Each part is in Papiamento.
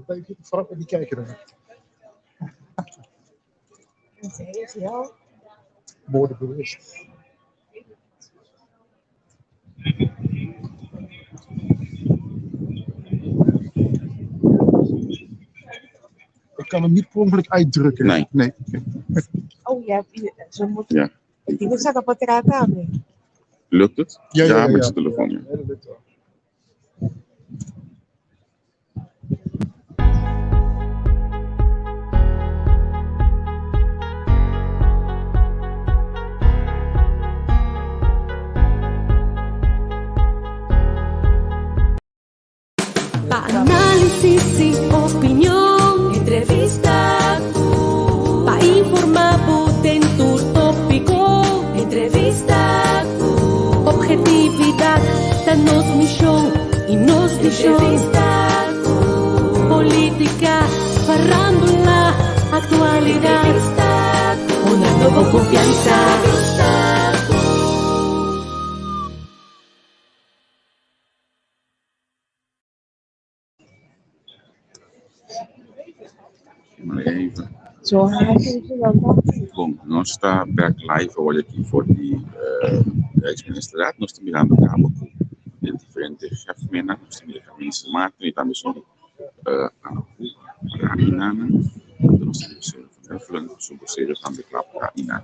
Kijk, vooral met die kijker dan. Woorden bewust. Ik kan hem niet per ongeluk uitdrukken. Nee. Nee. Oh ja, ze moeten. Ja. Die moet zeggen wat er aan. Lukt het? Ja, ja, ja, met ja. zijn telefoon. Ja. Ja, dat lukt wel. Pa análisis i opinion, entrevista ku. Pa informá bo den tur tópiko, entrevista ku. Objetividat ta nos mishon i nos vishon. Entrevista ku. Polítika, farándula, aktualidat. Entrevista ku. Hunando bo konfiansa. Entrevista ku. Maar even. Zo haak ze dan dat. Bon, nos ta back live awor aki for di Rijksministerraad. Nos ta mirando caba cu e diferente chefmenan. Nos ta mira Minister Martin y tambe su Rainan. Anto nos ta mira señor Van Huffelen, su vocero tambe cla pa Rainan.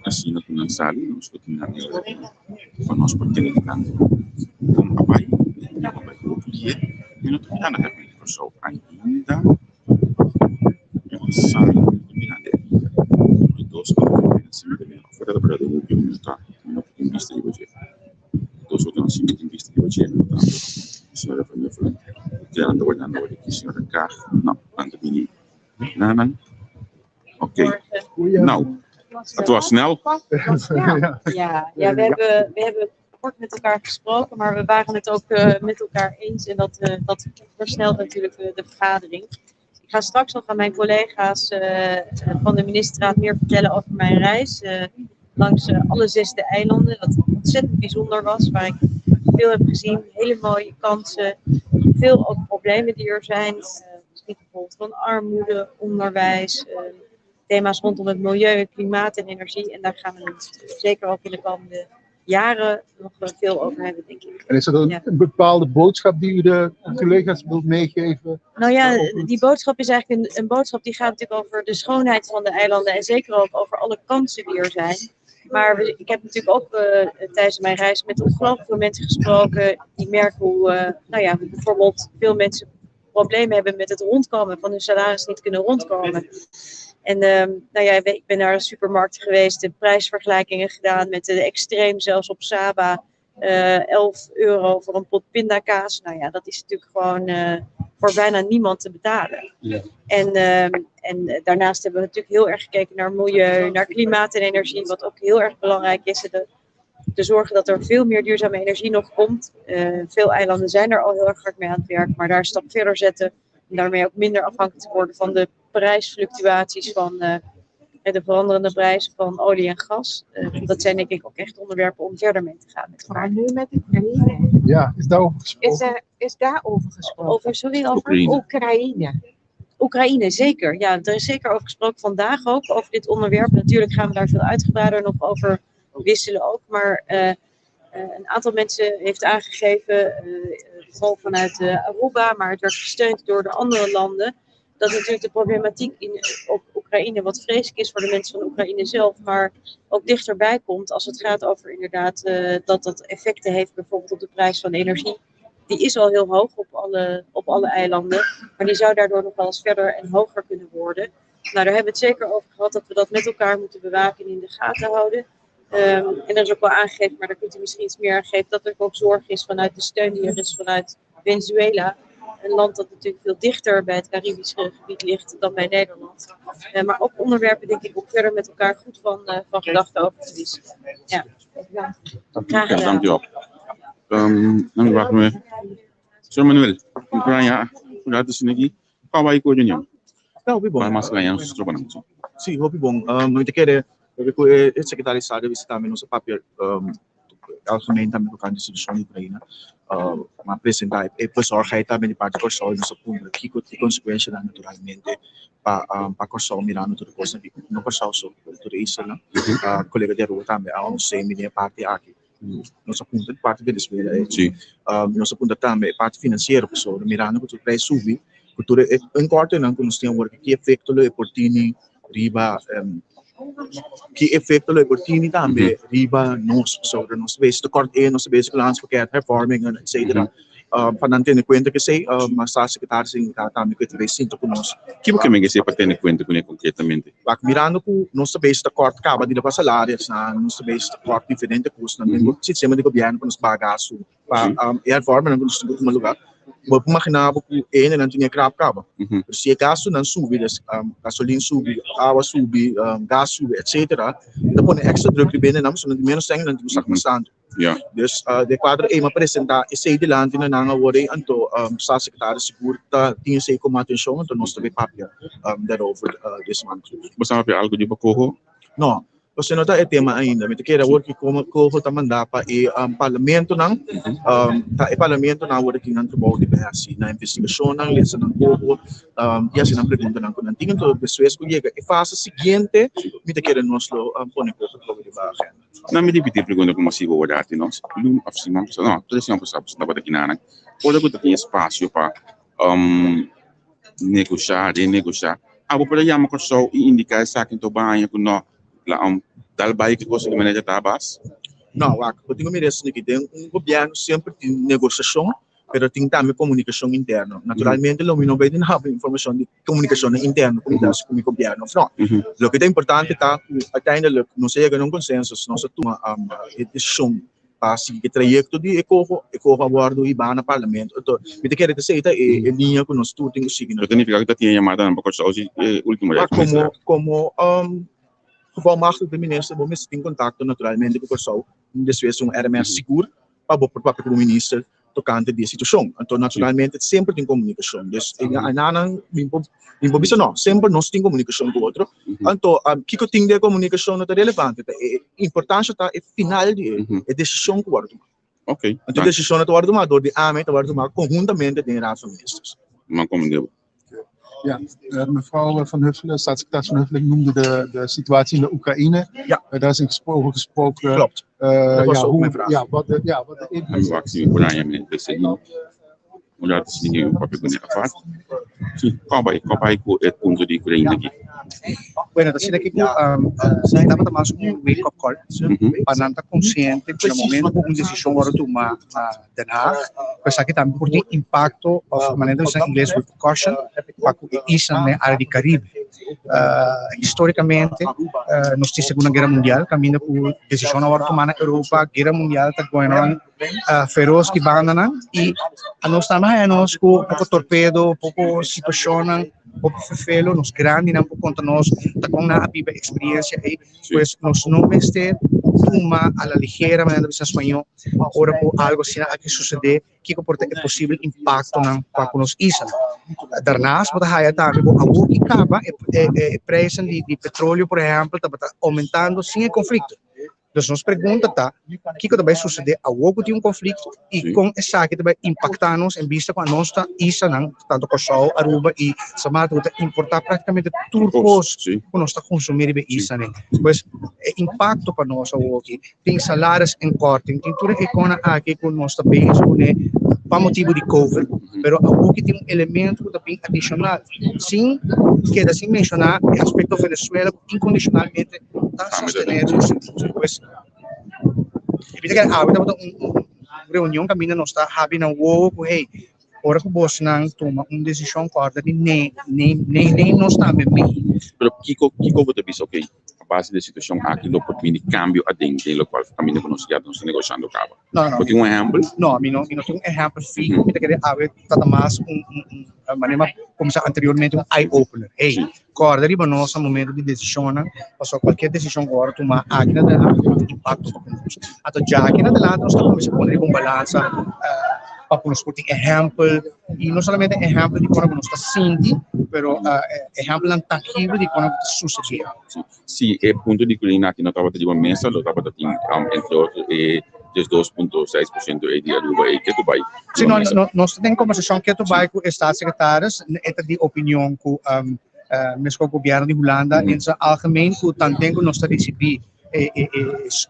Asina cu nan sali nos lo tin nan pa nos por tene nan con a bay. A bay hopi lihe. Mi no ta mirando Gabinete di Kòrsou ainda. Mi no sa, mi no ta mirando ainda. E dos otro si mi ta mira afuera ta berdad hopi mi no ta, mi no por tin bista riba dje. Dos otro si mi tin bista riba dje, mi no ta. Señora Van Huffelen, keda nan ta wardando awor aki, señora Kaag, no, nan ta bini nanan. Ok, nou, het was snel. Ja, ja we hebben kort met elkaar gesproken, maar we waren het ook met elkaar eens en dat, dat versnelt natuurlijk de vergadering. Ik ga straks nog aan mijn collega's van de ministerraad meer vertellen over mijn reis langs alle zes de eilanden. Wat ontzettend bijzonder was, waar ik veel heb gezien, hele mooie kansen, veel ook problemen die er zijn. Misschien bijvoorbeeld van armoede, onderwijs, thema's rondom het milieu, klimaat en energie. En daar gaan we het zeker ook in de komende jaren nog veel over hebben, denk ik. En is dat een, een bepaalde boodschap die u de collega's wilt meegeven? Nou ja, die boodschap is eigenlijk een boodschap die gaat natuurlijk over de schoonheid van de eilanden en zeker ook over alle kansen die er zijn. Maar ik heb natuurlijk ook tijdens mijn reis met ongelooflijk veel mensen gesproken die merken hoe, nou ja, hoe bijvoorbeeld veel mensen problemen hebben met het rondkomen, van hun salaris niet kunnen rondkomen. En nou ja, ik ben naar een supermarkt geweest, de prijsvergelijkingen gedaan met de extreem, zelfs op Saba, 11 euro voor een pot pindakaas. Nou ja, dat is natuurlijk gewoon voor bijna niemand te betalen. Ja. En daarnaast hebben we natuurlijk heel erg gekeken naar milieu, naar klimaat en energie, wat ook heel erg belangrijk is. Te zorgen dat er veel meer duurzame energie nog komt. Veel eilanden zijn er al heel erg hard mee aan het werk, maar daar een stap verder zetten en daarmee ook minder afhankelijk te worden van de prijsfluctuaties van de veranderende prijzen van olie en gas. Dat zijn denk ik ook echt onderwerpen om verder mee te gaan met elkaar. Maar nu met Oekraïne. Ja, is daarover gesproken? Is daarover gesproken? Over, sorry, over? Oekraïne. Oekraïne. Oekraïne, zeker. Ja, er is zeker over gesproken vandaag ook, over dit onderwerp. Natuurlijk gaan we daar veel uitgebreider nog over wisselen ook. Maar een aantal mensen heeft aangegeven, vooral vanuit Aruba, maar het werd gesteund door de andere landen, dat natuurlijk de problematiek in Oekraïne, wat vreselijk is voor de mensen van Oekraïne zelf, maar ook dichterbij komt als het gaat over inderdaad dat dat effecten heeft bijvoorbeeld op de prijs van energie. Die is al heel hoog op alle eilanden, maar die zou daardoor nog wel eens verder en hoger kunnen worden. Daar hebben we het zeker over gehad dat we dat met elkaar moeten bewaken en in de gaten houden. En er is ook wel aangegeven, maar daar kunt u misschien iets meer aan geven, dat er ook zorg is vanuit de steun die er is vanuit Venezuela. Een land dat natuurlijk veel dichter bij het Caribische gebied ligt dan bij Nederland. Maar ook onderwerpen, denk ik, om verder met elkaar goed van gedachten over te wisselen. Ja. Graag Ja, gedaan. dankjewel. Dan wacht me. Sir Manuel, Ucrania, hoe is het hier? Qual vai com a reunião? Tá, hopi bom. Vai mais ganhar os trabalhos. Si, hopi bon. Mi ta kere Porque ku e sekretario di Estado a bisa tambe nos a papia algemeen tambe tokante e situashon di Ukraina. A presentá e bezorgdheid tambe di parti di Kòrsou i nos a puntra kiko ta e konsekuenshanan naturalmente pa pa Kòrsou mirando tur e kosnan aki, no Kòrsou so pero tur e islanan. Kolega di Aruba tambe a ondersteunen den e parti aki. Nos a puntra di parti Venezuela e nos a puntra tambe e parti finansiero pasobra mirando ku tur prijs subi ku tur e inkortenan ku nos tin awor ki efekto lo e por tini riba ki efekto lo e por tini tambe riba nos pasobra nos ta bezig ta kort e nos ta bezig ku landspaket hervormingen etcetera pa nan tene kuenta ku esei mas ta sekretaris indiká tambe ku e ta bay sinta ku nos. Ki bo ke men esei pa tene kuenta kuné konkretamente? Wak mirando ku nos ta bezig ta kort kaba di riba salariosnan, nos ta bezig ta kort diferente kosnan den sistema di gobièrnu pa nos paga gastu pa e hervormingnan ku nos tin ku tuma lugá. Bo por imaginá bo ku e hendenan tin e krap kaba. Pero si e gastunan subi, des gasolin subi, awa subi, gas subi, etcetera, e ta pone èkstra druk riba e hendenan pasobra nan tin ménos sèn i nan tin ku sak mas tantu. Dus den kuadro ei mi a presentá esei dilanti na nan awor ei, anto Staatssecretaris sigur ta tin esei komo atenshon, anto nos ta bay papia daarover den siman. Bo sa papia algu di bo koho? No, pasobra no ta e tema ainda. Mi ta kere awor ki komo koho ta mandá pa e parlamentonan, ta e parlamentonan awor tin nan trabou di bay hasi nan investigashonnan, lesa nan koho i hasi nan preguntanan ku nan tin. Anto despues ku yega e fase siguiente mi ta kere nos lo pone koho trobe riba agenda. Nan mi ripití e pregunta ku masivo wòrdu hasi nos lun òf siman pasá, no, tur e siman pasá pasobra tabata kinanan. Ora ku ta tin espasio pa negoshá, renegoshá, abo por a yama Kòrsou i indiká esaki nto baña ku no la dal bai ki kos di manera ta abas? No, wak, bo tin ku mira esaki, den un gobièrnu semper tin negoshashon pero tin tambe komunikashon interno. Naturalmente lo mi no bay duna bo informashon di komunikashonnan interno ku mi ta hasi ku mi gobièrnu òf no. Loke ta importante ta ku uiteindelijk nos a yega na un konsensus, nos a tuma e desishon pa sigui e trayekto di e koho, e koho a wòrdu hibá na parlamento. Anto mi ta kere ta esei ta e liña ku nos tur tin ku sigui. Lo ta nifiká ku ta tin e yamadanan pa Kòrsou si e último reis ku Komo gevolmachtigde minister bo mester tin kontakto naturalmente ku Kòrsou despues di un RMS sigur pa bo por papia ku bo minister tokante di e situashon. Anto naturalmente semper tin komunikashon. Dus ainanan mi por mi por bisa no, semper nos tin komunikashon ku otro. Anto kiko tin den e komunikashon no ta relevante, ta e importansha ta e final di e desishon ku wòrdu tumá. Anto e desishon no ta wòrdu tumá dor di ami, ta wòrdu tumá konhuntamente den e Raad van Ministers. Man komende bo. Ja, mevrouw Van Huffelen, staatssecretaris Van Huffelen noemde de, de situatie in de Oekraïne. Ja. Daar is in over gesproken. Klopt. Dat was ja, ook hoe, mijn vraag. Ja, wat de, ja, wat de Mi wak si mi por haña mi PCI. Un rato si mi papia ku ne apart. Si, kòp bai, kòp bai ku e punto di Oekraïne aki. Bueno, ta asina ki ku tabata mas un wake up call pa nan ta konsiente ku na momento ku un desishon wòrdu tuma na Den Haag, ku esaki tambe por tin impakto òf manera ta bisa na ingles repercussion pa ku e islanan den área di Karibe. Histórikamente nos tin Segunda Guera Mundial kaminda ku desishonnan wòrdu tuma na Europa, Guera Mundial ta going on feroz ki bandanan i anos tambe haña nos ku poko torpedo, poko situashonnan hopi ferfelo, nos grandinan por konta nos ta kon nan a biba e eksperiencia ei, pues nos no mester tuma a la ligera, manera ta bisa na spañó, ora ku algo asina aki susedé, kiko por ta e posibel impaktonan pa ku nos isla. Daarnaast bo ta haya tambe ku awor ki kaba e prijzen di petroleo por ehèmpel tabata oumentando sin e konflikto. Dus nos pregunta ta, kiko ta bai susedé awor ku tin un konflikto i kon esaki ta bai impaktá nos en bista ku anos ta islanan, tantu Kòrsou, Aruba i San Martin, ku ta importá práktikamente tur kos ku nos ta konsumí riba e islanan. Pues e impakto pa nos awor aki, tin salaris en kòrting, tin tur e kosnan aki ku nos ta bezig kuné pa motibu di covid, pero awor ki tin un elemento ku ta bin adishonal, sin keda sin menshoná e aspekto Venezuela ku inkondishonalmente ta sostené Rusia. Pues, mi ta kere awe tabata un un reunion kaminda nos ta habi nan wowo ku hey, ora ku bosnan tuma un desishon kòrda di ne ne ne ne nos tambe mee. Pero kiko kiko bo ta bisa ok a base di e situashon aki lo por bini kambio aden den lokual kaminda ku nos ya nos ta negoshando kaba? No, no, Bo tin un ehèmpel? No, mi no mi no tin un ehèmpel fiho, mi ta kere awe ta mas un un un manera mi a kuminsá anteriormente un eye opener. Hey, Kòrda riba nos na momento di desishonnan, pasobra kualkier desishon ku wòrdu tumá aki na adelante tin impakto pa ku nos. Anto djaki na adelante nos ta kuminsá pone riba un balansa. pa ku nos por tin ehèmpel, i no solamente ehèmpel di kon ku nos ta sinti, pero ehèmpelnan tangibel di kon ku ta susedé. Si e punto di Kulina aki no tabata riba mesa, lo tabata tin entre otro e 12.6% ei di Aruba ei ketu bai. Si, no, no, nos ta den kombersashon ketu bai ku e staatssecretaris, e ta di opinion ku meskos gobièrnu di Hulanda in zijn algemeen ku tanten ku nos ta risibí e e e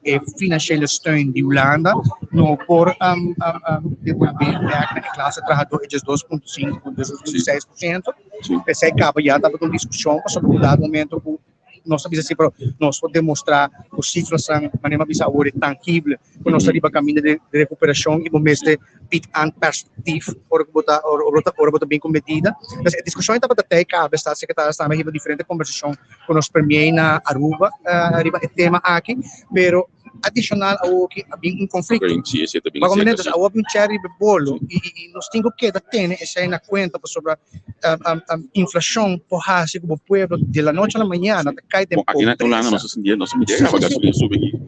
e financiële steun di Hulanda no por devolbé bèk na e klase trahadó e 12.5 ku 12.6%. P'esei kaba ya tabata un diskushon pasobra un dado momento ku nos ta bisa si pero nos por demostrá ku sifranan manera mi a bisa awor e tangible ku nos ta riba kaminda di rekuperashon i bo mester bid aan perspectief ora ku bo ta ora bo ta bin ku medida. Entonces e diskushon ei tabata tei kabe staatssecretaris tambe a hiba diferente kombersashon ku nos premier na Aruba riba e tema aki pero adishonal awoki a bin un konflikto. Bo a komprende? Entonces awo a bin un chèri riba e bolo i nos tin ku keda tene esei na kuenta pasobra inflashon por hasi ku bo pueblo di la nochi a la mañana ta kai den pobresa.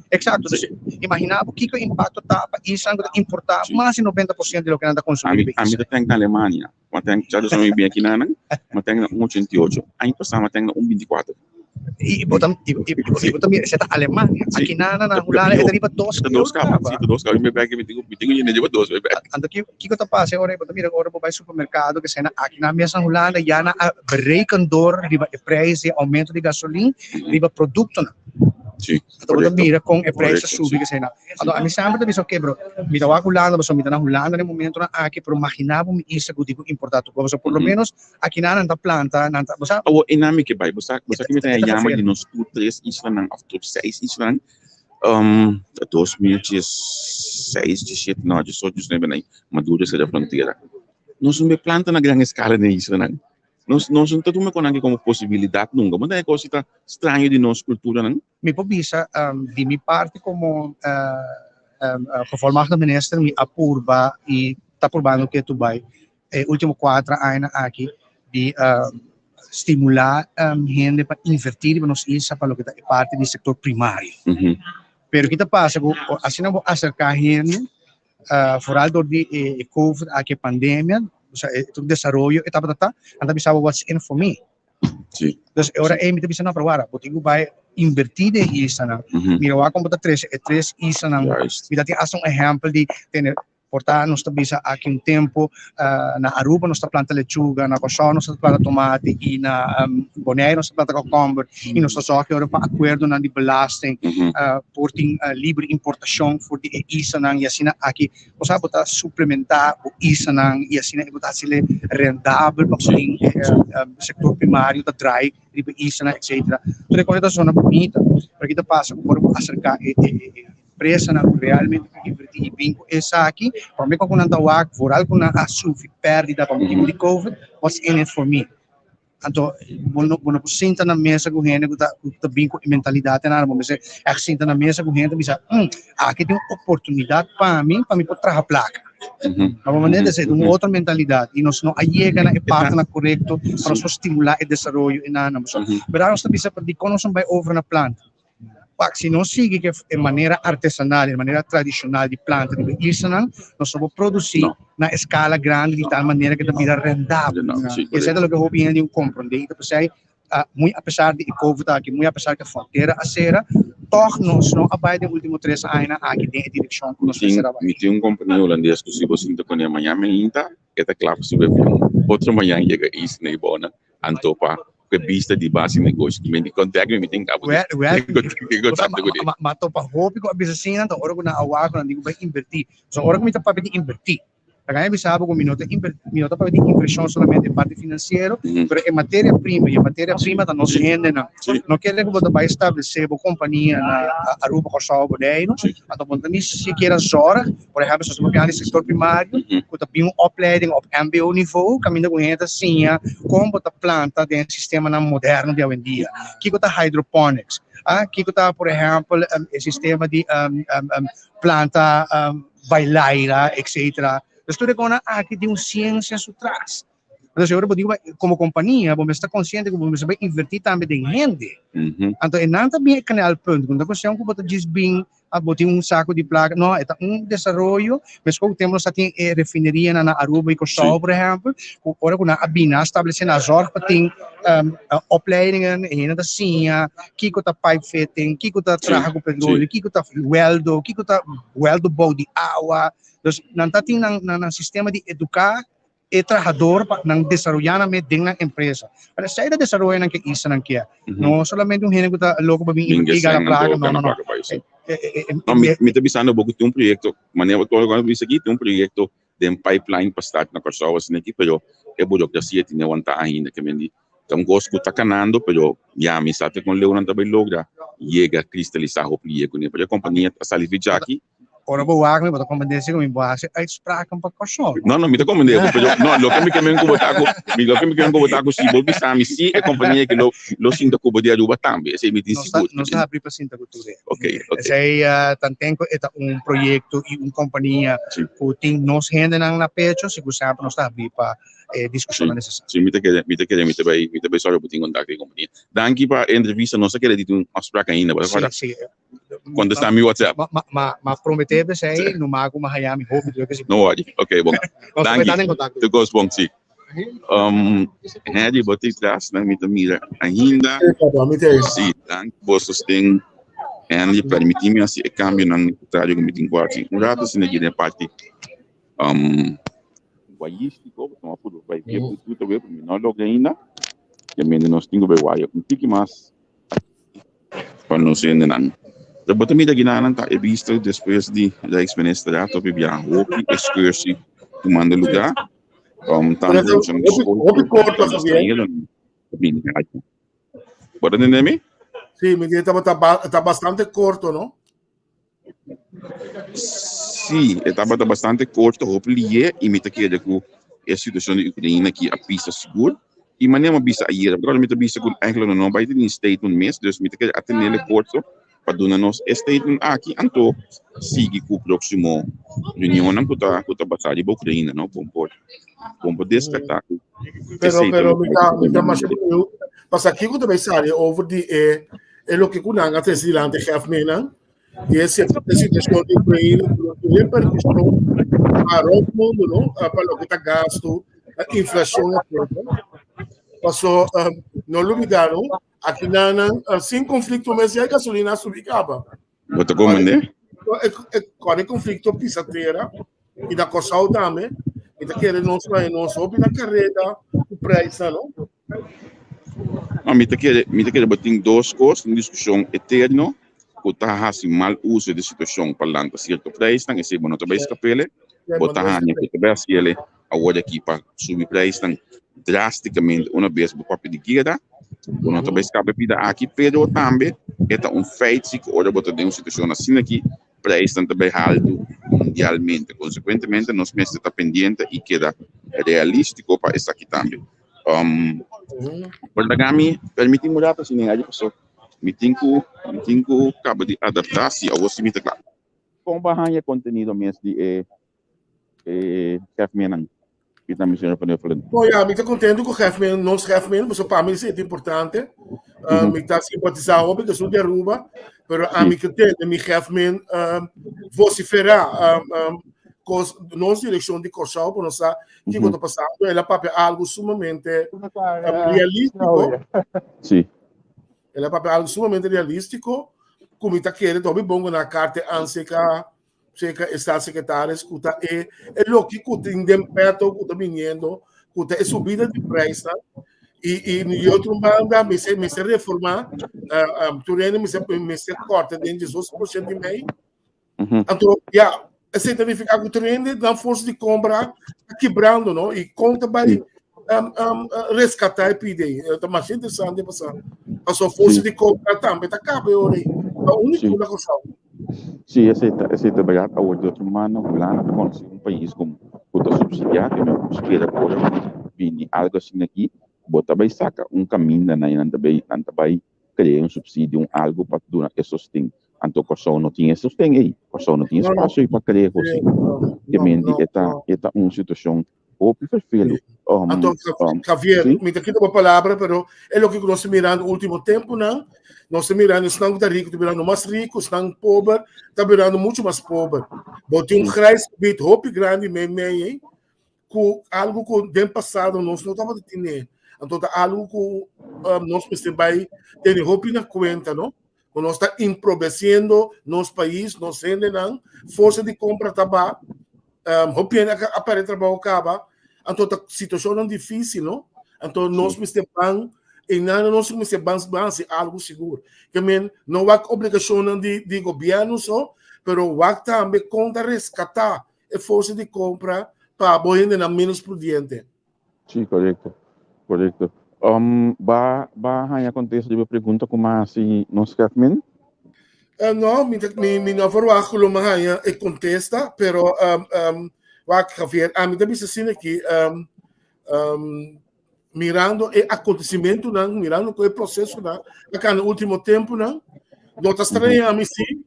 Eksakto. Entonces imagina bo kiko e impakto ta pa isnan ku ta importá mas di 90% di loke nan ta konsumí riba e isla. Ami ta tèn na Alemania, mi a tèn, dja mi bin aki nan, mi a tèn na un 88, aña pasá mi a tèn na un 24. I bo ta i bo ta mira esei ta Alemania. Sí. Aki nan na Hulanda e ta riba dos Ta dos kaba, sí, ta dos kaba. Mi bek mi tin mi tin ku yende riba dos mi bek. Anto kiko ta pasa ora bo ta mira ora bo bai supermerkado ke esei nan aki nan mes na Hulanda ya nan a bereken dor riba e prijs di oumento di gasolin riba produktonan. Sí, Anto bo ta korekto. mira kon e prijs ta Korekto, subi sí. ke esei nan. Anto ami semper ta bisa oke bro mi ta wak Hulanda pasobra mi ta na Hulanda na e momentonan aki pero magina bo mi isla ku tin ku importa tur kos pasobra por lo menos Akinan nan ta planta, nan ta, bo sa. Awor einan mi ke bai, bo sa, bo sa ke mi ta yama di nos tur tres islanan of tur seis islanan, ta 2016, 17, no, 18, 19 nan Maduro sera frontera. Nos no be planta na gran eskala den islanan. Nos nos no ta tuma kon aki komo posibilidat nunka. Bo ta e kos ta straño di nos kulturanan. Mi por bisa di mi parti komo gevolmachtigde minister mi a purba i ta purbando ke tu bai e ultimo cuatro añanan aki di stimula hende pa inverti riba nos isla pa loke ta e parti di sector primario. Pero ki ta pasa cu asina bo acerca hende, vooral door di e covid aki, e pandemia, osea e tur desaroyo e tabata ta, nan ta bisa bo what's in for me. Dus e ora ey mi ta bisa no, pero wara, bo tin cu bay inverti den islanan. Mira wak con bo ta trece e tres islanan. Mi ta tin hasta un ehempel di tene Por ta nos ta bisa aki un tempo na Aruba nos ta planta lechuga, na Kòrsou nos ta planta tomati i na Bonaire nos ta planta kòkòmber i nos ta sòrg ora pa akuerdonan di belasting por tin libre importashon for di e islanan i asina aki bo sa bo ta suplementá bo islanan i asina bo ta hasi'le rendabel pa por tin e sektor primario ta drai riba e islanan etcetera. Tur e kos ta zona bunita pero ki ta pasa ku ora bo aserká e Empresanan ku realmente ta invertí i bin ku esaki, promé ku nan ta wak, vooral ku nan a sufri pèrdida pa motibu di covid, what's in it for me? Anto bo no bo no por sinta na mesa ku hende ku ta ku ta bin ku e mentalidat en bo mester ègt sinta na mesa ku hende ta bisa, hm, aki tin un oportunidat pa mi pa mi por traha plaka. Na bo manera esei ta un otro mentalidat i nos no a yega na e partinan korekto pa nos por stimulá e desaroyo enanan. Bèrdat nos ta bisa dikon nos no bai over na planta? Pak, si nos sigui ku e manera artesanal, e manera tradishonal di planta riba e islanan, nos no por produsí na eskala grandi di tal manera ku ta bira rendabel. I esei ta loke hopi hende tin ku komprondé. I ta p'esei, muy apesar di e covid aki, muy apesar ku e frontera a sera, tòg nos no a bai den último tres añanan aki den e direkshon ku nos mester a bai. Mi tin un kompania hulandes ku si bo sinta kuné mañan meinta, e ta kla pa subi avion. Otro mañan yega isla ei bona, anto pa ku e bista di basi negoshi di mi contact mi mi tin cabo Well, well, di contacto ku ma, ma topa hopi ku a bisa asina, anto ora ku nan a wak ku nan di ku bai invertí. So ora ku mi ta papia di invertí, laga mi bisa bo ku mi no ta inver, mi no ta papia di invershon solamente e parti finansiero, pero e materia prima, i e materia prima ta nos hendenan. No kere ku bo ta bai establesé bo kompania na Aruba, Kòrsou, Boneiru, anto bo no ta ni sikiera zòrg, por ehèmpel, si bo papia di sektor primario, ku ta bin un opleiding op mbo nivo, kaminda ku hende ta siña kon bo ta planta den e sistemanan moderno di awendia. Kiko ta hydroponics? Ah, kiko ta, por ehèmpel, e sistema di planta bailaira, etcetera. Dus tur e konan aki tin un siensia su tras. Anto si ora bo di komo kompania bo mester ta konsiente ku bo mester bai invertí tambe den hende. Anto e nan ta bin e knelpunt, ku no ta kuestion ku bo ta djis bin a bo tin un saku di plaka, no, e ta un desaroyo, meskos ku tempu nos ta tin e refinerianan na Aruba i Kòrsou por ehèmpel, ku ora ku nan a bin nan a stablesé nan a zòrg pa tin opleidingen, e hende ta siña kiko ta pipe fitting, kiko ta traha ku petroleo, kiko ta wèldo, kiko ta wèldo bou di awa, dus nan ta tin nan nan sistema di eduká e trahador pa nan desaroyá nan mes den nan empresa. Pero esei ta desaroyo nan ke islanan kier. No solamente un hende ku ta loko pa bin invertí gana plaka, no, no, no. No, mi, mi ta bisando bo ku tin un proyekto, manera bo a bisa aki, tin un proyekto den pipeline pa start na Kòrsou asina aki, pero e burokrasia tin awantá ainda, ke men di ta un kos ku ta kanando, pero ya mi sa te kon leu nan ta bai logra yega kristalisá hopi liye kuné, pero e kompania a sali for djaki. Ora bo wak mi, bo ta comprende si ku mi bo hasi uitspraken pa Kòrsou. No, no, mi ta comprende bo, pero no, loke mi ke men ku bo ta ku, mi loke mi ke men ku bo ta ku si bo bisa mi si e kompania aki lo lo sinta ku bo di Aruba tambe, esei mi tin Nos ta sigur. nos ta habri pa sinta ku tur hende. Ok, ok. Esei tanten ku e ta un proyekto i un kompania ku tin nos hendenan na pecho, sigur semper nos ta habri pa e diskushonnan nesesario. Si, mi ta kere, mi ta kere, mi ta bai, mi ta bai sòru bo tin kontakto ku e kompania. Danki pa e entrevista, nos a kere di tin un afsprak ainda, bo ta kòrda? Si, si. Contesta mi WhatsApp. Ma, ma, ma promete besei, no mago ma haya mi hopi druk No worry. Ok, bon. Danki. Te kos bon, si. Um, Harry, bo te tras, nan mi ta mira ainda. Si, danki bo sosten. Henry, permiti mi hasi e cambio nan necesario ku mi tin ku hasi. Un rato asina aki den parti um, guayístico, pasobra mi a puru bai via Bluetooth awe, pero mi no a logra ainda. Ya mende nos tin ku bai waya un tiki mas. Pa nos hendenan. Lo bo ta mira ginanan ta e bista despues di Rijksminister a topi bia hopi excursie tumando lugar. Um, tanto Hopi, muchanan school hopi corto, tanto Javier. extranheronan ta bini aki. Bo ta entende mi? Sí, mi tabata ba- ta bastante corto, no? Sí, e tabata bastante korto, hopi lié i mi ta kere ku e situashon di Ukraina aki a pisa sigur. I manera mi a bisa ayera, pero mi ta bisa ku eigenlijk no no bai tene statement mes, dus mi ta kere a tenele korto pa duna nos e statement aki, anto sigui ku próksimo reunionnan ku ta ku ta basá riba Ukraina, no? Bon por bon por deskartá ku Pero, esei ta pero loke mi ta, mi ta ta masha beniu. Pasa kiko ta bai sali over di e, e loke ku nan a trese dilanti gèfmenan. E e situacion di Ucraina ku tin repercusion pa rond mundo, no? Pa loke ta gasto, inflacion, etc. Paso no lubida, no? Aki nan sin conflicto mes ya e gasolina a subi caba. Bo ta komende? Cuando e conflicto pisa tera y na Kòrsou tambe, mi ta kere nos nos hopi na careda ku prijsnan, no? No, mi ta kere, mi ta kere bo tin dos kos, un diskushon eterno ku ta hasi mal uso di situashon pa lanta sierto prijsnan, esei bo no ta bai skap'ele, bo ta haña ku ta bai hasiele awor aki pa subi prijsnan drástikamente una bes bo papia di guera, bo no ta bai skapa e bida aki, pero tambe e ta un feit si ku ora bo ta den un situashon asina aki Prijsnan ta bai haltu mundialmente. Konsekuentemente nos mester ta pendiente i keda realístiko pa esaki tambe. Um, por laga mi permití un rato asina Harry paso mi tin ku mi tin ku kaba di adaptá si awor si mi ta kla. Kon bo a haña e kontenido mes di e e chefmennan? Ki ta mi señor Van Huffelen? No, ya, mi ta contento cu chefmen, nos chefmen, pasobra pa mi esei ta importante. Mi ta simpatisa hopi cu esun di Aruba, pero ami ke tende mi chefmen vocifera cos, nos direccion di Kòrsou, pa nos sa kiko ta pasando. El a papia algo sumamente realistico. El a papia algo sumamente realistico, cu mi ta kere ta hopi bon cu nan a karte aan cerca Seca e staatssecretaris ku ta e e loke ku tin den petto ku ta biniendo, ku ta e subida di prijsnan. I i di otro banda mester mester reformá uh, um, tur hende mester mester korta den 12% i mei. Anto ya, esei ta nifiká ku tur hende nan forsa di kompra ta kibrando, no? I kon ta bai um, um, reskatá e pide. Ta mas interesante pasá. Paso forsa di kompra tambe ta kaba e ora ei. Ta úniko na Kòrsou. Sí, esei ta, esei ta berdad. Awor, di otro manda, Hulanda ta conoci un pais cu, cu ta subsidia, que mi spera cu ora bini algo asina aki, bo ta bay saca un caminda na nan ta bay, nan ta bay crea un subsidio, un algo pa duna e sosten. Anto Kòrsou no tin e sosten ei. Kòrsou no tin No, no. espacio ei pa crea cos Sí, ei. no, Te no, menti no, e ta, no. e ta un situacion. Hopi ferfelu. Anto, Javier, mi ta kita bo palabra, pero e loke ku nos ta mirando último tempunan, nos ta mirando esnan ku ta riku ta birando mas riku, esnan pober ta birando muchu mas pober. Bo tin un grijs gebied hopi grandi meimei ei, ku algu ku den pasado nos no tabata tene. Anto ta algu ku nos mester bai tene hopi na kuenta, no? Ku nos ta improbesiendo nos pais, nos hendenan, forsa di kompra ta ba, hopi hende a perde trabou kaba, anto ta situashonnan difísil, no? Anto nos mester ban, einan nos mester ban ban hasi algu sigur. Ke men no wak obligashonnan di di gobièrnu so, pero wak tambe kon ta reskatá e forsa di kompra pa bo hendenan ménos prudiente. Sí, korekto. Korekto. Ba ba haña kontesta riba e pregunta ku mi a hasi nos Kevmin? No, mi ta mi mi no a verwagt ku lo mi haña e kontesta, pero wak Javier, ami ta bisa asina aki, mirando e akontesimentunan, mirando ku e prosesonan a kana último tempunan, no ta straña ami si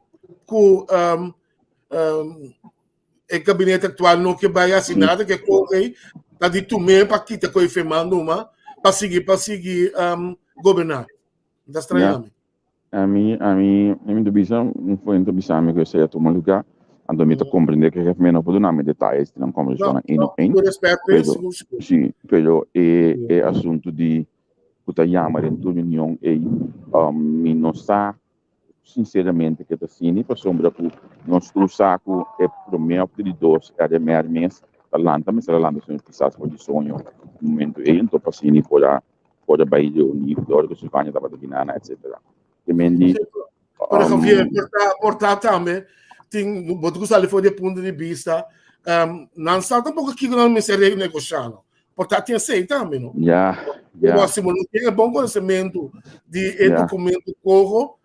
ku E gabinete aktual no ke bai hasi nada ke kohe ta di tumé pa kita koe firmando uma pa sigui pa sigui goberná. Mi ta straña mi. Ami ami mi ta bisa un fuente bisa mi ku esei a tuma lugá anto mi ta komprendé ku e no por duna mi detayes di nan kombersashonnan één op één pero si pero e e asuntu di ku ta yama den tur reunion ei mi no sa Sinceramente ke ta asina pasobra ku nos tur sa ku e prome of di dos RMR mes ta lanta mester a lanta señor Pisas for di soño momento ei anto pa asina por a por a bai reuni ku ora ku Silvania tabata binana etcetera. Te men di Pero Javier por ta por ta tambe tin bo ta ku sali for di e punto di bista nan sa tampoco kiko nan mester renegosha no. Por ta tin esei tambe, no? Ja, ja. Si bo no tin e bon konosementu di e dokumento koho,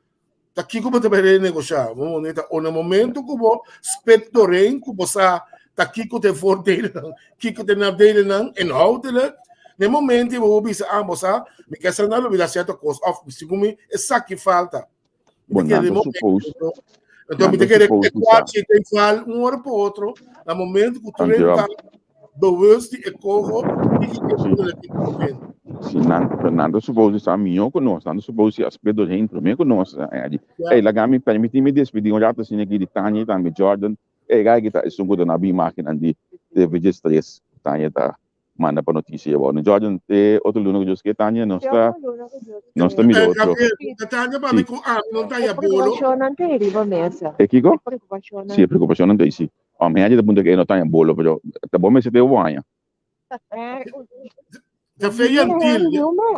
ta kiko bo ta bai renegosha? Bo moneta, o na momento ku bo spet doorheen, ku bo sa ta kiko ta e voordelennan, kiko ta e nadelennan, inhoudelijk, na e momento ei bo por bisa, ah, bo sa, mi ke sa na lubida sierto kos, òf segun mi esaki falta. Bo nan ta suppose. Anto mi ta kere e kwachi ta igual un ora pa otro, na momento ku tur ta bewust di e koho i ki ke ku le tin momento. Si nan, pero nan ta suppose sa mihó ku nos, nan ta suppose si a split doorheen promé ku nos. Ey, laga mi permití mi despedí un rato asina aki di Tania i tambe Jordan. Ey, gai ki ta esun ku ta na bi imágennan di TVG Stress. Tania ta Manda pa noticia bo. No Jordan, te otro luna ku Dios ke Tania, nos ta nos ta mira otro. Tania pa mi ku ami no ta ya bolo. Preocupacionnan te riba mesa. E kiko? Si, e preocupacionnan te si. Om hende ta puntra ke e no ta ya bolo, pero ta bo mester te bo haña. Ta fe gentil.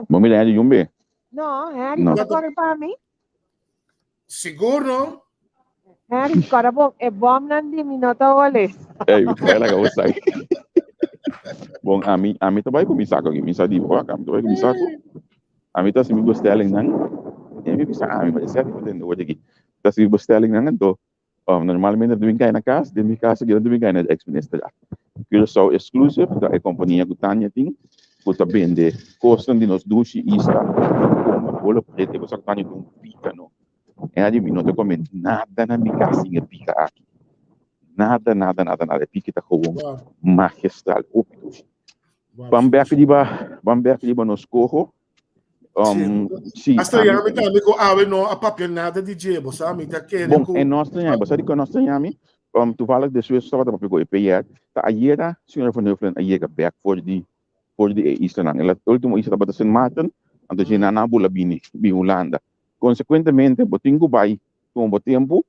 Bo mira hende yumbe? No, Harry, no. Ta kore pa mi. Sigur no. Harry, kora bon, e bomnan di mi no ta ole. Ey, bai laga bo sa. Bon, ami, ami ta bai ku mi sako aki. Mi sa di bo, ami ta bai ku mi sako. Ami ta hasi mi bestelling nan. E mi bisa ami, ma e sèt mi tende word aki. Ta hasi mi bestelling nan anto normalmente ta bin kai na kas, den mi kas aki nan ta bin kai na ex minister. Curaçao Exclusive ta e kompania ku Tania tin ku ta bende kosnan di nos dushi isla kome bolo prete ku sa ku Tania tin un pika no. E a di mi no ta kome nada na mi kas sin e pika aki. Nada nada nada nada e pika ta gewoon magistral hopi dushi. Ban bek riba ban bek riba nos koho. Sí. Hasta ya mi tambe ku awe no a papia nada di dje, bo sa, mi ta kere ku. Bon, e no straña, bo sa di ku e no straña mi? Toevallig despues tabata papia ku e PR, ta ayera señora Van Heuvelen a yega bek for di for di e islanan. E ultimo isla tabata Sint Maarten, anto dje nan a bula bini bin Hulanda. Konsekuentemente bo tin ku bai tuma bo tempu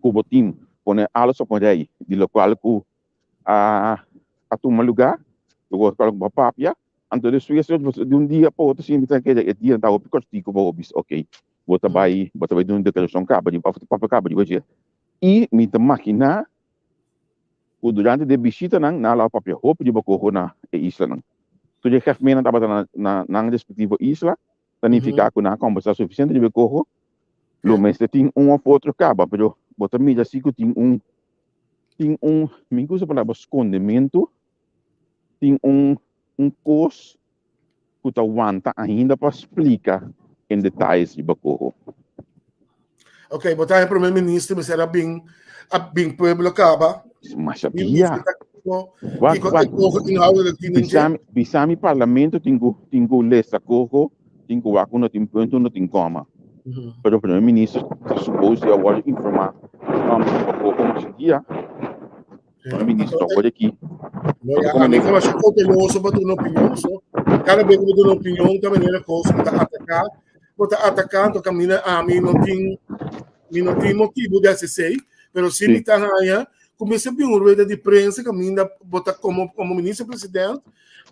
ku bo tin pone alles op un rei di lokual ku a a tuma lugá, lokual ku bo a papia. Anto despues di un dia pa otro sinti ta keda e dia ta hopi kortiku pa bo bisa ok bo ta bai bo ta bai duna un deklarashon kaba di òf papia kaba di wajé i mi ta makiná ku durante di e bishitanan nan a lawa papia hopi riba koho na e islanan. Tur e gèfmennan tabata na na nan respektivo isla ta nifiká ku nan a kombersá sufisiente riba e koho lo mester tin un òf otro kaba pero bo ta mira si ku tin un tin un mi usa palabra skondementu tin un un kos ku ta wanta ainda pa splika en detayes riba koho. Ok, bo ta e prome minister mester a bin a bin pueblo kaba. Masha bia. kiko kiko e koho inhoudelijk tin den dje. Bisami, bisami parlamento tin ku tin ku lesa koho, tin ku wak unda tin punto, unda tin koma. Pero primer minister ta suppose di a wòrdu informá um, pa koho masha dia. Primer minister ta wòrdu aki. No, ya, a mi ta masha kouteloso pa duna opinion, so kada bes ku bo duna opinion ta manera kos ku ta ataká, bo ta ataká, anto kaminda ami no tin Mi no tin motibu di hasi esei, pero si mi ta haña ku mester bin un rueda di prensa kaminda bo ta komo komo minister president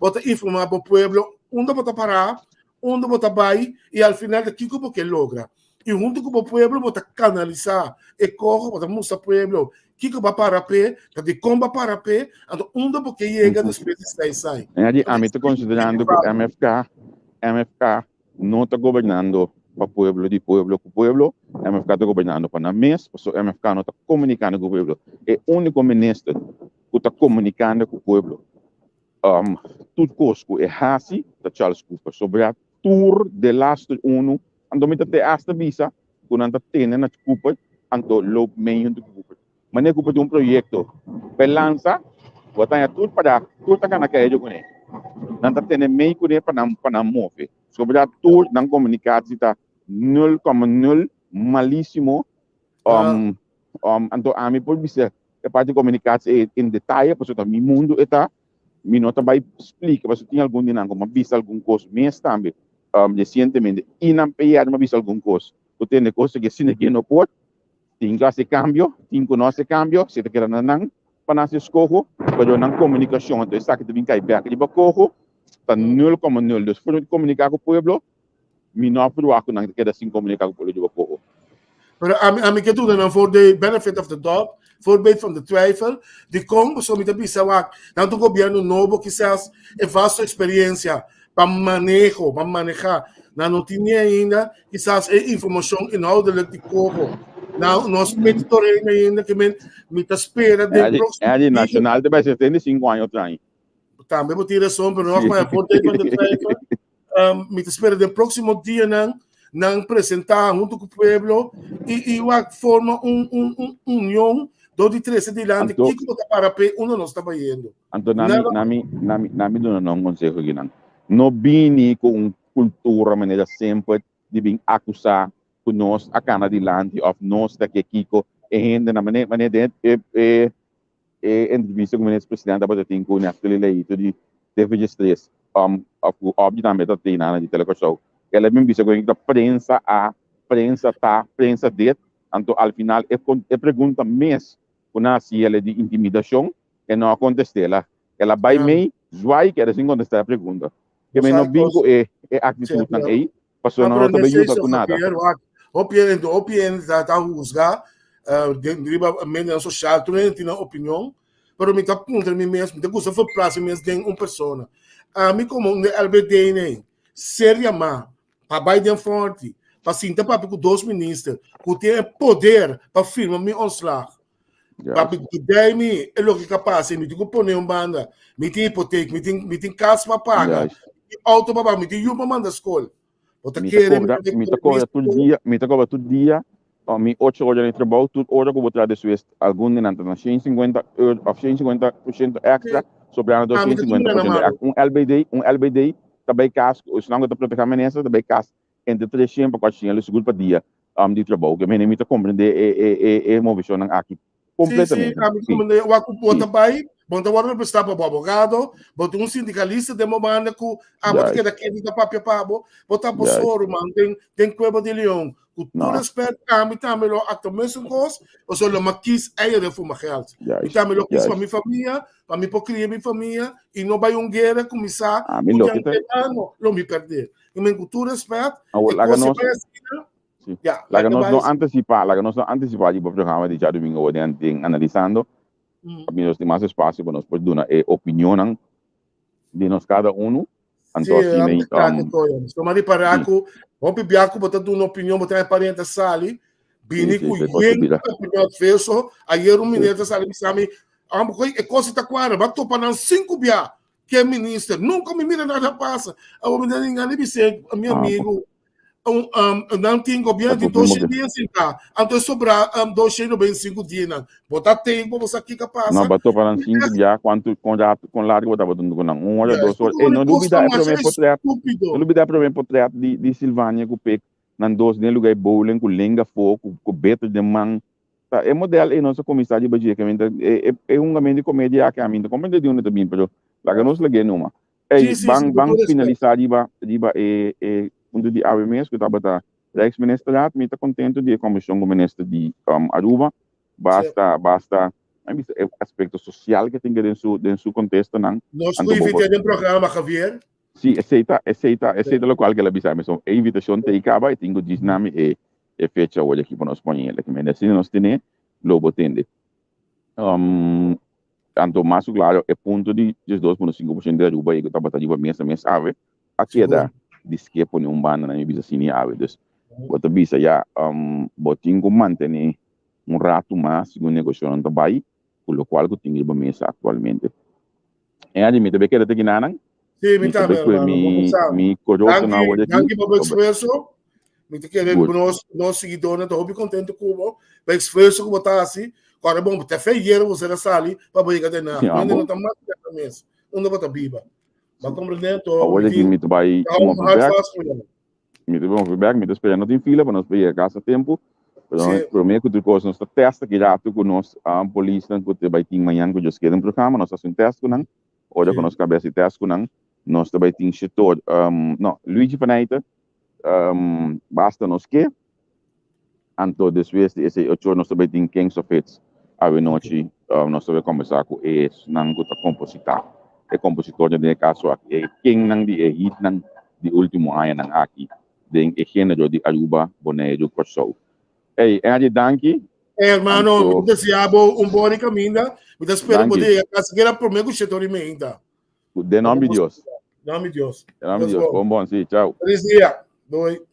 bo ta informá bo pueblo unda bo ta pará, unda bo ta bai i al final ta kiko bo ke logra. I huntu ku bo pueblo bo ta kanalisá e koho, bo ta mustra pueblo kiko bo a para p'e, ta dikon bo a para p'e, anto unda bo ke yega despues di seis aña. En adi ami ta konsiderando ku MFK, MFK no ta gobernando pa pueblo di pueblo ku pueblo, MFK ta gobernando pa nan mes, pasobra MFK no ta komunikando ku pueblo. E úniko minister ku ta komunikando ku pueblo um, tur kos ku e hasi ta Charles Cooper. Sobra tur delaster unu, anto mi ta te hasta bisa ku nan ta tene na Cooper, anto loop mee huntu ku Cooper. Manera ku bo tin un proyekto pa e lansa, bo ta haña tur pará, tur ta gana kaejo kuné. Nan ta tene mei kuné pa nan pa nan move. Sobra tur nan komunikasi ta nul koma nul, malisimo. Um, um, anto ami por bisa e parti komunikasi ei en detaye, pasobra ta mi mundu e ta. Mi no ta bai splika, pasobra tin algun di nan ku mi a bisa algun kos mes tambe um, resientemente. I nan PR mi a bisa algun kos ku tende kos ku asina ke no por. Tin ku hasi kambio, tin ku no hasi kambio, si ta keda na nan pa nan hasi eskoho, pero nan komunikashon, anto esaki ta bin kai bèk riba koho, ta nul komo nul. Dus for di komuniká ku pueblo, mi no a proba ku nan ta keda sin komuniká ku pueblo riba koho. Pero ami, ami ke duna nan for de benefit of the doubt, voorbeeld van de twijfel, dikon pasobra mi ta bisa wak, nan ta un gobièrnu nobo kisas e vasto eksperensia pa maneho, pa maneha, nan no tin ni ainda kisas e informashon inhoudelijk di koho. Nan no mete toreno ainda ke men mi ta spera den próksimo Adi Nacional te bai 75 aña otro aña. Tambe bo tin rason, pero nog maar voor van de twijfel. Um, mi ta spera den próksimo dianan nan presentá hunto ku pueblo i i wak forma un un un union dor di trese dilanti kiko bo ta para p'e unda nos ta bayendo. Anto nami nami nami nami duna nan un konseho aki nan. No bini ku un kultura manera semper di bin akusá ku nos a kana dilanti òf nos ta ke kiko e hendenan manera manera den e e e entrevista ku minister presidente tabata tin ku Neftali Leito di TVG tres um òf ku Obie tambe ta tin nan di Tele Kòrsou. El a bin bisa ku ta prensa a prensa ta prensa dit anto al final e e pregunta mes ku nan hasi el di intimidashon E no a contestela. El a bay mey zwaai keda sin contesta e pregunta. Ke men no bin cu e e actitudnan ey, pasobra no ta bay yuda cu nada. Hopi hende, hopi hende ta ta huzga den riba medionan social, tur hende tin nan opinion, pero mi ta puntra mi mes, mi ta gusta verplaatsa mi mes den un persona. Ami como un LBD nei, ser yamá pa bai den Forti, pa sinta papia ku dos minister ku tin e poder pa firma mi ontslag. Papi, dei mi e loke ka pasa, mi tin ku pone un banda, mi tin hipotek, mi tin, mi tin kas pa paga, mi tin auto pa paga, mi tin yu pa manda skol. Bo ta Mi ta kere kobra, mi ta kobra tur dia, mi ta kobra tur dia, mi ocho ora di trabou, tur ora ku bo traha despues, algun di nan ta na 150 euro of 150% extra, sobrando 250% extra. Un LBD, un LBD ta bai kas, esnan ku ta proteha minister ta bai kas entre 300 pa 400 lo sigur pa dia um, di trabou. Ke mene mi ta komprende e e e e movishonnan aki completamente. Sí, sí, ami komprende. Wak ku bo ta bai, bo ta wòrdu representá pa bo abogado, bo tin un sindikalista den bo banda ku abo ta keda kende ta papia pa bo, bo ta bo so ruman den den Cueva di Leon. Ku tur respet, ami tambe lo aktua mesun kos, pasobra lo mi a kis eieren for mi geld. Mi tambe lo kis pa mi famia, pa mi por kria mi famia i no bai un guera kuminsá Ami ku lo di kita antemano lo mi pèrdè. I men ku tur respet, Awor e laga kos si nos bai asina, Sí. ya, Laga laga nos bai no asina. antisipá, laga nos no antisipá di bo programa di djadumingu awor den den analisando. Pa mi nos tin mas espasio pa nos por duna e opinionnan di nos kada unu. Anto Sí, asina ei, ta klaar um, koyo. So ma ripará sí. ku hopi bia ku bo ta duna opinion, bo ta e pariente sali, bini Sí, sí, ku sí, kos ta yen bira. opinion adverso. Ayer un Sí. minister sali bisa mi, ah, bo koy, e kos ta kuadra, ba topa nan sinku bia ke minister. Nunka mi mira nada pasa. Abo mi ta ngani bisé, mi Ah, amigo. Un, um, nan tin gobierno tin 200 dia sintá. Anto e sobra um, 295 dianan. Bo ta tempo, bo sa kiko pasa. No, ba topa nan cinco dia, cuanto, con rato, con largo bo tabata hunto cu nan? Un hora, dos hora. Ey, no lubida e prome potret, no lubida e prome potret di, di Silvania cu Pek, nan dos den lugar bowling cu lenga afo, cu, cu beter den man. Ta e model ey nos a cuminsa riba dje, que e, e, e hungamento di comedia aki, ami no ta comprende di unda ta bin, pero laga nos lag'e numa. Ey, ban ban finalisá riba riba e e punto di awe mes ku tabata Rijksministerraad. Mi ta kontento di e komishon ku minister di Aruba. Basta basta mi bisa e aspekto sosial ke tin ke den su den su kontestanan. Nos ku invit'é den programa, Javier. Si, esei ta esei ta esei ta lokual ke el a bisa mi. So e invitashon ta ei kaba, e tin ku djis na mi e e fecha awor aki pa nos pone el aki. Asina nos tene lo bo tende. Tanto mas ku klaro e punto di 12.5% di Aruba ei ku tabata riba mesa mes awe a keda di ske pone un banda na mi bisa sini awe. Dus bo ta bisa ya bo tin ku mantene un ratu mas segun negoshonnan ta bai ku lokual ku tin riba mesa aktualmente. Andy mi ta be keda te kinanan. Sí, mi tambe, hermano. Mi, mi koroso na awor aki. Danki pa bo esfuerso. Mi ta kere nos nos seguidornan ta hopi contento cu bo pa esfuerso cu bo ta haci. Ora bon, te fe ayer bo a sali pa bo yega Den Haag. Mende no ta mas cerca mes. Unda bo ta biba. Bo a comprende? To Awor aki mi ta bai move back. Mi ta move back, mi ta spera no tin fila pa nos por yega casa tempo. Pero sí. Prome cu tur cos nos ta testa ki rato cu nos um, polisnan cu te bai tin mañan cu Dios kere un programa, nos haci un test cu nan. Ora sí. cu nos cabe haci test cu nan, nos ta bai tin shetor, um, no, Luigi van Eyten, um, basta nos ke. Anto despues di esei ocho nos ta bai tin Kings of Hits awe nochi. Um, nos ta bai kombersá ku esnan ku ta kompositá, e kompositornan den e kaso aki, e kingnan di e hitnan di último añanan aki den e género di Aruba, Boneiru, Kòrsou. Ey, Andy, danki. Ey, hermano, mi ta desea bo un bon kaminda. Mi ta spera bo ta yega kas sikiera promé ku shete ora i meinta. Den nòmber di Dios. Den nòmber di Dios. Den nòmber di Dios. Bon bon, si. Chao. Feliz dia. Doei.